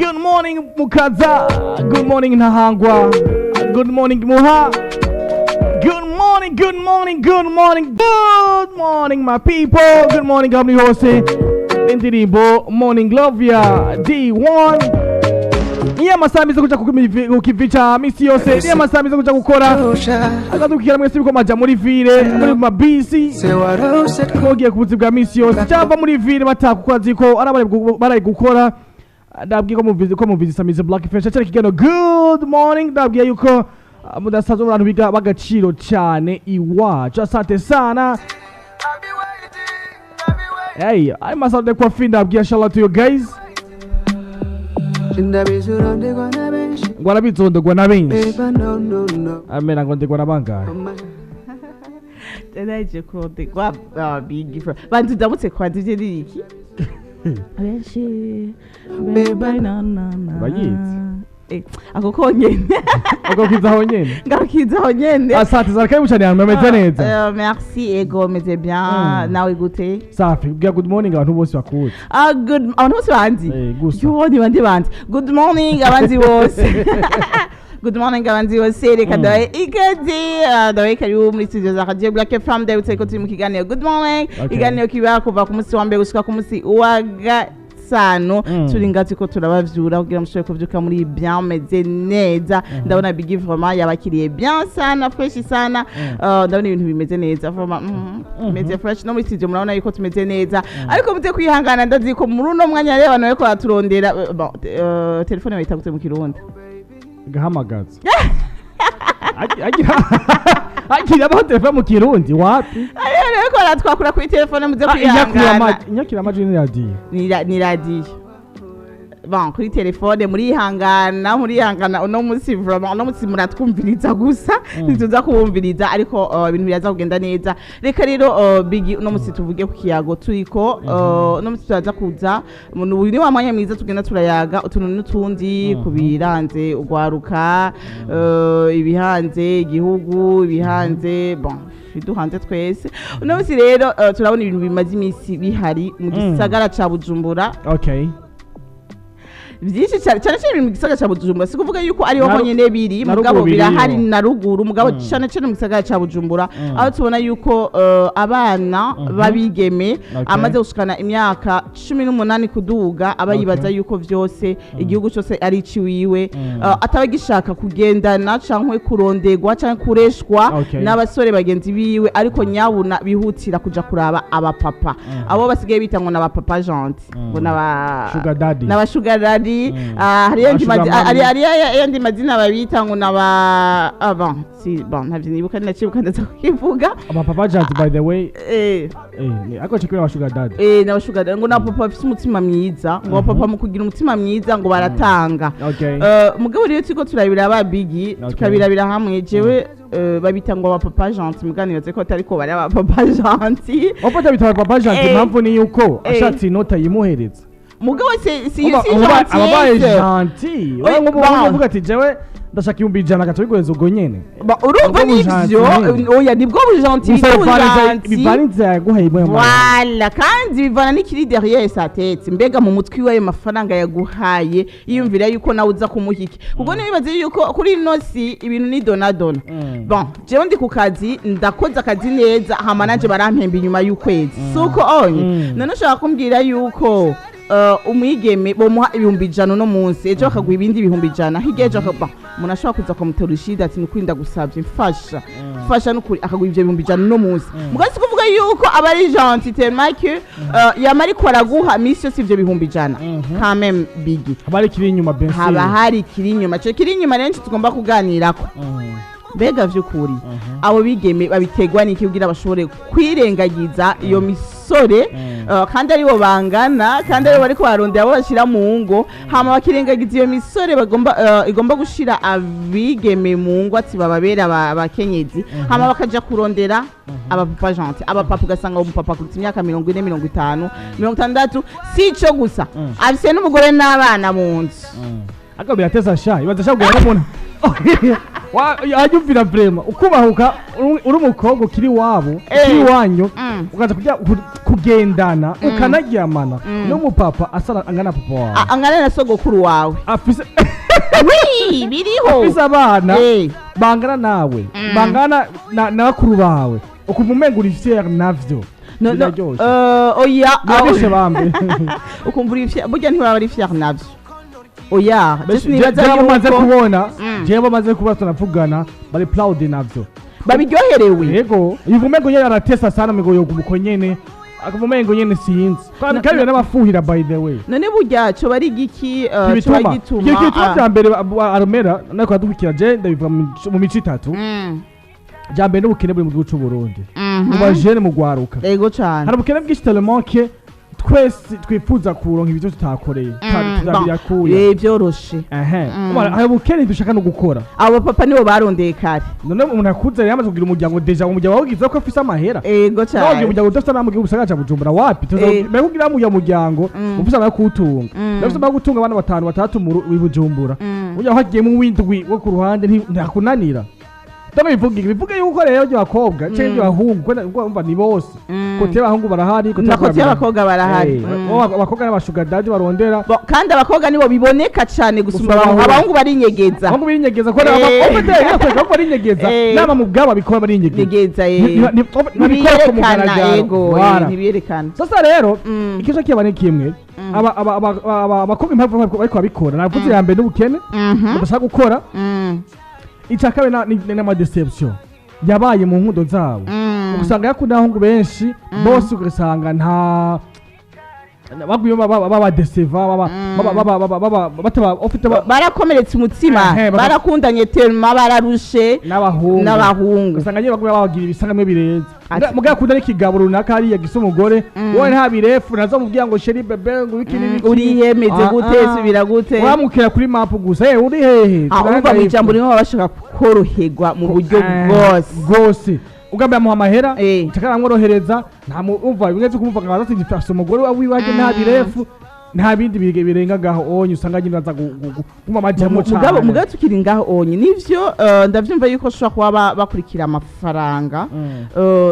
Good morning Mukaza, good morning Ntahangwa, good morning Muha. Good morning, good morning, good morning, good morning, my people. Good morning aho muri hose. Indirimbo Morning Love ya D1. Niyo amasaha meza kuja ku kivi ca misi yose, niyo amasaha meza kuja gukora. Akadukira mwese biriko maja muri ville, muri mabisi. Mugiye ku buzi bwa misi yose cyangwa muri ville bataka kuko azi ko ari abari gukora. Ndabwiye ko muvizi Samize Black Fresh cyari kiganiro Good Morning. Ndabwiye yuko mudasanzwe mu bantu biga bagaciro cyane iwacu. Asante sana. Hey, I'm a de coffee. Ndabwiye shout out to you guys. Ngo arabizondogwa na benshi, amena ngo ndegwa na bangahe? Naje kurondegwa big bantu ndamutse kwa ivyo ni iki benshi beba na na na. Urayizi? Eh, ako konyene. Ubwo kizaho nyene. Ngakizaho nyene. Asante sana, karibu cyane, ahantu hameze neza. Merci, ego meze bien. Nawe gute? Safi. Bwira good morning abantu bose bakuzi. Ah, good, abantu bose banzi? Eh, gusa. Yo, ni bandi bandi. Good morning abanzi bose, good morning abanzi bose. Reka ndabahe ikaze, ndabahe karibu muri studio za Radio Black FM. Ndabutse ko turi mu kiganiro Good Morning, ikiganiro kiba kuva ku munsi wa mbere gushika ku munsi wa gatanu. Turi ngazi ko turabavyura kugira mushobore kuvyuka muri bien, meze neza. Ndabona Biggie vraiment yabakiriye bien sana, fresh sana. Ndabona ibintu bimeze neza vraiment, bimeze fresh. No muri studio murabona yuko tumeze neza, ariko muze kwihangana. Ndazi ko muri uno mwanya rero abantu bariko baraturondera. Bon, telefone bayita gute mu Kirundi? Gahamagaza agira abaho telefone mu Kirundi wapi? Ariyo bariko baratwakura kuri telefone, muze Ah, kwihangana. Inyakira amajwi ni radiyo. Ni radiyo. Bon, kuri telefone murihangana, murihangana. Uno munsi vraiment, uno munsi muratwumviriza gusa, ntituza kubumviriza, ariko ibintu biraza kugenda neza. Reka rero, Bigi, uno munsi tuvuge ku kiyago turiko. Uno munsi turaza kuza uyu ni wa mwanya mwiza tugenda turayaga utuntu n'utundi ku biranze ugwaruka, ibihanze igihugu, ibihanze, bon, biduhanze twese. Uno munsi rero turabona ibintu bimaze iminsi bihari mu gisagara ca Bujumbura, byinshi cyane, cyane cyane mu gisagara ca Bujumbura. Si kuvuga yuko ariho honyene biri, na mugabo ruguru biriyo. Birahari na ruguru, mugabo cyane cyane mu gisagara ca Bujumbura, aho tubona yuko abana b'abigeme amaze gushikana imyaka 18 kuduga aba yibaza yuko vyose, igihugu cyose ari iciwiwe, ataba agishaka kugendana canke kurondegwa canke kureshwa n'abasore bagenzi biwe, ariko nyabuna bihutira kuja kuraba abapapa, abo basigaye bita ngo n'abapapa gentil, ngo n'aba Sugar daddy. N'aba sugar daddy. Ah, hariyo Ba sugar mommy. Hariyo ayandi mazina babita ngo n'aba, ah bon, si bon, ntavyo nibuka, nacibuka ndaza kukivuga. Abapapa gentil, by the way, ariko cyo aba sugar daddy. Eh, n'aba sugar daddy, ngo n'abapapa bafise umutima mwiza, ngo abapapa mu kugira umutima mwiza ngo baratanga. Mugabo rero turiko turabira ba Bigi, tukabirabira hamwe, jewe babita ngo abapapa gentil, mugabo nibaze ko atariko bari abapapa gentil. Wapata bitaba papa gentil, impamvu ni yuko ashatse inota yimuhereza. Mugabo si si Ababaye gentillesse. gentil. Oya, Oya, nk'ubu bon. uvuga ati jewe ndashaka 100,000, agaca biguhereza ubwo nyene. Urumva Nibwo nivyo. bugentil. Oya, nibwo bugentil. Gusa Nibwo bugentil. bivana inzira yaguhaye muri ayo mahera. Voilà, kandi bivana n'ikiri derrière sa tête. Mbega mu mutwe iwe ayo mafaranga yaguhaye yiyumvira yuko nawe uza kumuha iki? Kuko nibibaze yuko kuri ino si ibintu ni donadona. Bon, jewe ndi ku kazi, ndakoze akazi neza, hama nanje barampemba inyuma y'ukwezi, suko onye? None ushobora kumbwira yuko umwigeme bomuha 100,000 uno munsi, ejo bakaguha ibindi 100,000, hirya ejo umuntu ashobora kuza akamutera ishida ati: "Nukuri ndagusavye, mfasha, mfasha nukuri", akaguha ivyo 100,000 uno munsi? Mugabo si kuvuga yuko aba ari gentil tellement que yama ariko araguha misi yose ivyo 100,000. Quand même, Bigi, haba hari ikiri inyuma, bien sûr. Haba hari ikiri inyuma. Ico kiri inyuma rero nico tugomba kuganirako. Mbega vy'ukuri abo bigeme babiterwa n'iki kugira bashobore kwirengagiza iyo misore, kandi aribo bangana, kandi aribo bariko barondera abo bashira mu ngo, hama bakirengagiza iyo misore bagomba, igomba gushira abigeme mu ngo ati bababera abakenyezi, hama bakaja kurondera abapapa gentil, abapapa? Ugasanga umupapa kuruta imyaka 40, 50, 60. Si ico gusa, afise n'umugore n'abana mu nzu. Ariko birateza sha, ibaza sha kugura n'umuntu. Yumvira vraiment ukubahuka uri umukobwa ukiri iwabo, ukiri iwanyu, ukaza kujya kugendana, ukanaryamana n'umupapa asa angana papa wawe, Angana na sogokuru wawe. Afise Wi biriho. Afise abana bangana nawe, bangana na bakuru bawe, ukumva umenga uri fier navyo. No, no, Biraryoshe. Oya. Birabishe bambe. Ukumva uri fier, burya ntibaba ari fier navyo, oya. Je sinibaza Jewe bamaze yuko kubona, jewe bamaze kuba tunavugana, bari proud navyo. Babiryoherewe. Yego, ivuga umengo nyene aratesa sana, umengo yoga uko nyene, akavuga umengo nyene sinzi kandi kandi n'abafuhira, by the way. None burya coba ari igiki coba Kibituma gituma ikintu kituma vya mbere aromera nako adukurikira, je ndabivuga mu mico itatu. Vya mbere n'ubukene buri mu gihugu c'u Burundi, mu bajene, mu gwaruka. Ego cane. Hari ubukene bwinshi tellement que twese twifuza kuronka ibyo tutakoreye, tutabiyakuye. Vyoroshe. Ehe. Hari ubukene dushaka no gukora. Abo papa nibo barondeye kare. None umuntu akuze yamaze kugira umuryango déjà, umuryango wawugize ko afise amahera. Ego Nawe cane. umuryango udafite amahera mu gihugu gisagara ca Bujumbura, wapi? Mbere kugira mu muryango ufise amahera kuwutunga, ndafise amahera gutunga abana batanu, batandatu mu i Bujumbura, burya hagiyemo uwindwi wo ku ruhande ntakunanira. Ndabona bivuge yuko rero ry'abakobwa canke ry'abahungu, kuko umva ni bose, côté y'abahungu barahari, côté Na côté y'abakobwa y'abakobwa barahari. Eh, bo abakobwa n'aba sugar daddy barondera. Kandi abakobwa nibo biboneka cane gusumba Gusumba abahungu. abahungu. Abahungu barinyegeza. Abahungu birinyegeza ko abahungu barinyegeza nama mu bwabo babikora barinyegeza. Nyegeza. Ntibikora ku Ntibiyerekana. mugaragaro. Ego. Voilà. Ntibiyerekana. Sasa rero ikibazo kiba ni kimwe: abakobwa impamvu bariko babikora, navuze ya mbere n'ubukene, badashaka gukora. Icya kabiri ni n'ama déception yabaye mu nkundo zabo, ugasanga yakunda abahungu benshi bose, ugasanga nta baguye babadeseva, bataba ufite Barakomeretse umutima. Ehe, Barakundanye tellement bararushe. N'abahungu. N'abahungu. Ugasanga nyine baguye babagira ibisangamwe birenze. Ati- Mugabo akunda n'ikigabo runaka hariya gisa umugore wowe, nta birefu ntazamubwira ngo chéri, bébé, ngo ibiki n'ibiki. Uriyemeze Ah, gute? ah. Subira gute? Wamukira kuri map gusa, uri hehe? Ah, urumva mu ijambo rimwe baba bashaka koroherwa mu buryo bwose. Bwose. Ugambye amuha amahera, nshaka aramworohereza, nta umva bimwe byo kumva ngo afise umugore wiwe, nta birefu, nta bindi birenga ngaho onye, usanga nyine aza kumva amajyamo Mugabo cane. Mugabo tukiri ngaho onye nivyo, ndavyumva yuko ushobora kuba bakurikira amafaranga.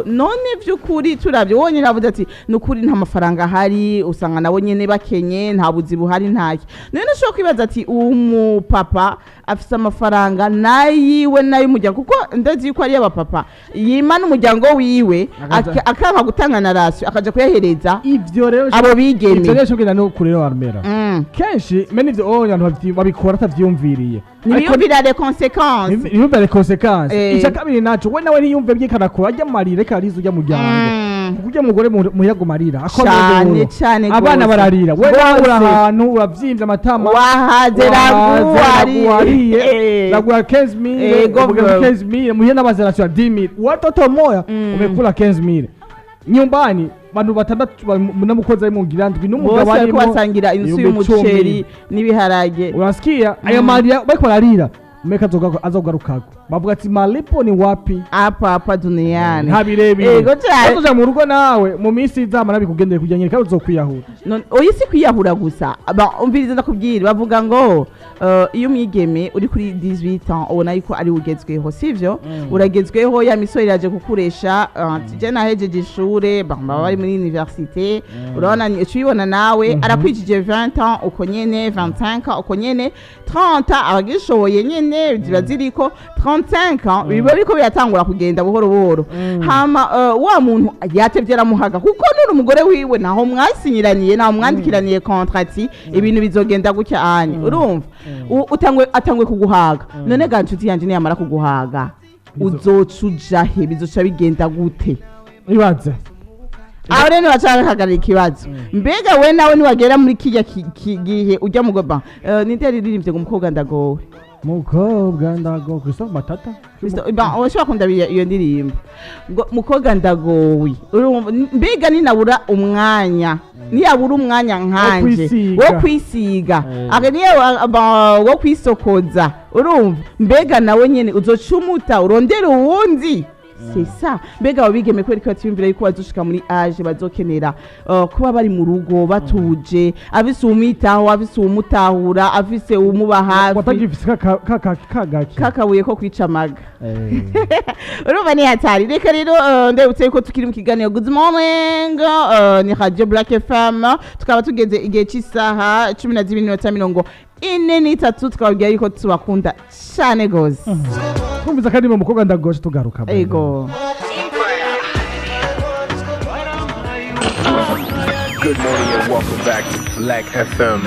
None vy'ukuri turavye wonyene avuze ati nukuri nta mafaranga ahari, usanga nabo nyene bakenye, nta buzi buhari, ntaki. None ushobora kwibaza ati uwo mupapa afise amafaranga nayiwe n'ay'umuryango, kuko ndazi yuko ari abapapa yima n'umuryango wiwe, akanka gutanga na ration, akaja kuyahereza Ivyo rero abo bigeme. Ivyo rero shobora no kurero armera kenshi mene ivyo onye abantu babikora atavyiyumviriye. Ntibiyumvira les conséquences. Ntiyumvire les conséquences. Icya kabiri naco, we nawe ntiyumve byikana ko ajya amarira, reka arize ujya muryango, kuko ujya mugore muyago marira Cane cane abana gose. bararira, we nawe uri Bose. ahantu uravyimbye amatama. Wahaze ragu. Wariye ragura 15,000, Ego ubugera bro. 15,000 muhiye n'abazerasiyo ya 10,000, watoto moya umekula 15,000 nyumbani, bantu batandatu n'umukozi ari mu ngira ndwi Bose n'umugabo bariko arimo basangira inusu 10,000. y'umuceri n'ibiharage. Unasikia ayo marira bariko bararira, meka azogarukako bavuga ati malipo ni wapi? Hapa hapa duniani. Nta birebire. Ego cyane. Uzoja mu rugo nawe mu minsi izamara bikugendeye kujya nyine kandi uzokwiyahura. None oya, si kwiyahura gusa. Umviriza ndakubwira, bavuga ngo iyo umwigeme uri kuri 18 ans ubona yuko ari ugezweho, sivyo? Uragezweho, ya misore iraje kukuresha, je nahejeje ishure, baba bari muri université, urabona uca ubibona nawe arakwijije 20 ans uko nyene, 25 ans uko nyene, 30 ans abagishoboye nyene ziba ziriko, 35 ans biba biriko biratangura kugenda buhoro buhoro. Hama wa muntu yatevye aramuhaga, kuko none umugore wiwe naho mwasinyiraniye, naho mwandikiraniye contrat, ibintu bizogenda gutya anye, urumva utangwe atangwe kuguhaga. None ga nshuti yanje, niyamara kuguhaga uzoca uja he? Bizoca bigenda gute? Ibaze. Aho rero nibaca bahagarara ikibazo: mbega we nawe niwagera muri kirya gihe ujya mu goba, ninde yaririmbye ngo umukobwa ndagowe? Mukobwa ndago, Christophe Matata. Bon, urashobora kundabira iyo ndirimbo ngo mukobwa ndagowe? Urumva, mbega ninabura umwanya, niyabura umwanya nkanje kwisiga. Wo kwisiga, aka niyo bon, wo kwisokoza, urumva, mbega nawe nyene uzoca umuta urondera uwundi? C'est ça. Mbega abo bigeme, kubera ko batiyumvira yuko bazoshika muri âge bazokenera kuba bari mu rugo batuje, afise uwumwitaho, afise uwumutahura, afise uwumuba hafi. Watagifise kagaki. Kakabuye ko kwica amaga. Urumva ni hatari. Reka rero ndebutse yuko tukiri mu kiganiro Good Morning, ni Radio Black FM. Tukaba tugeze igihe cy'isaha 12:43. Tukababwira yuko tubakunda cyane gose. Twumvise akadirimbo "Umukobwa ndagoshe", tugaruka. Ego. Good morning and welcome back to Black FM.